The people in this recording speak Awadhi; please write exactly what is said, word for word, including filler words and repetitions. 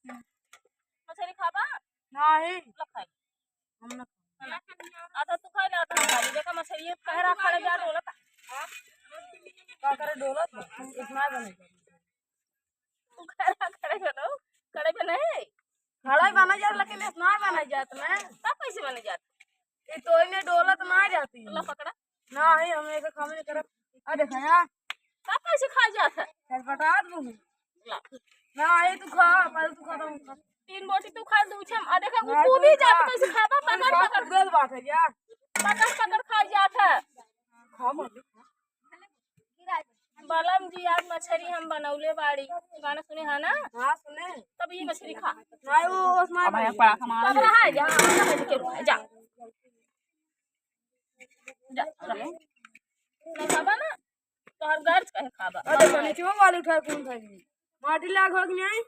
मछरी खाबा? नहीं। ला खाई। हम ना खाई। आधा तू खाई ले, आधा हम खाई। देखा मछरी ये कह रहा खड़े जा डोलत। का करे डोलत? इतना बने। तू कह रहा खड़े बनो, खड़े बने। खड़े बना जात, लेकिन इतना बना जात ना। तब कैसे बने जात? ये तो इन्हें डोलत ना जाती। ला पकड़ा। ना, है, हम एक काम नहीं करब। आ देखा यार। का कैसे खा जात है? छटपटात बहू। ला। ना, ये तू खा, पहले तू खा, तब हम खा। तीन बोटी तू खा, दू छम। आ देखा, वो ना, कूदी तू जात, खा। कैसे खाबा? तू पकड़, खा, पकड़। तू गल बात है यार। पकड़, पकड़ खा जात है। खा, बोल। बलम जी, आज मछरी हम बनौले बाड़ी। गाना सुने है ना? हाँ, सुने। तब ये मछरी खा। नहीं, वो उसमें अब है, पड़ा कमाल। पकड़ा है, जा, जा, जा, जा, जा। जा, रहो। नहीं खाबा ना, तोहर गर्ज कहे खाबा। अरे, बने क्यों वाली उठा कौन खाई? माटी लाग हो कि नहीं?